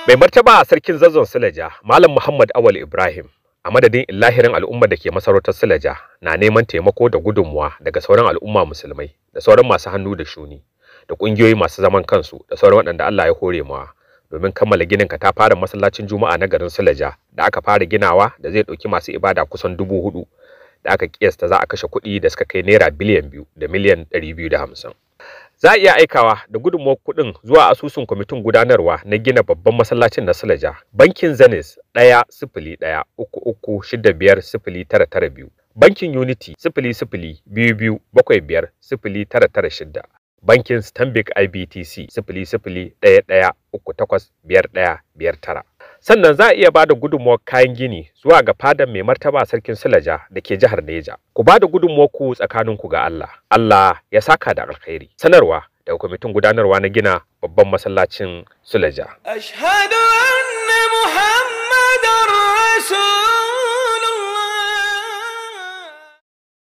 Mai martaba Sarkin Zazzon Suleja, Malam Muhammad Awal Ibrahim, a madadin illahirin al'ummar da ke masarautar Suleja, na neman taimako da gudunmuwa daga sauran al'umma musulmai da sauran masu hannu da shuni da ƙungiyoyi masu zaman kansu da sauran waɗanda Allah ya hore mawa domin kammala ginin katafaren masallacin Juma'a na garin Suleja da aka fara ginawa, da zai ɗauki masu ibada kusan 4,000, da aka kiyasta za a kashe kuɗi da suka kai naira biliyan 2 da miliyan 250. Za a iya aikawa da gudunmuwar kuɗin zuwa asusun kwamitin gudanarwa na gina babban masallacin na Suleja, Bankin Zenith, 10133650992, Bankin Unity, 0022750996, Bankin Stanbic IBTC, 0011385159. Sannan za a iya ba da gudunmuwar kayan gini zuwa ga fadan mai martaba Sarkin Suleja da ke jihar Neja. Ku ba da gudunmuwar ku tsakaninku ga Allah. Allah ya saka da alkhairi. Sanarwa daga kwamitin gudanarwa na gina babban masallacin Suleja. أشهد أن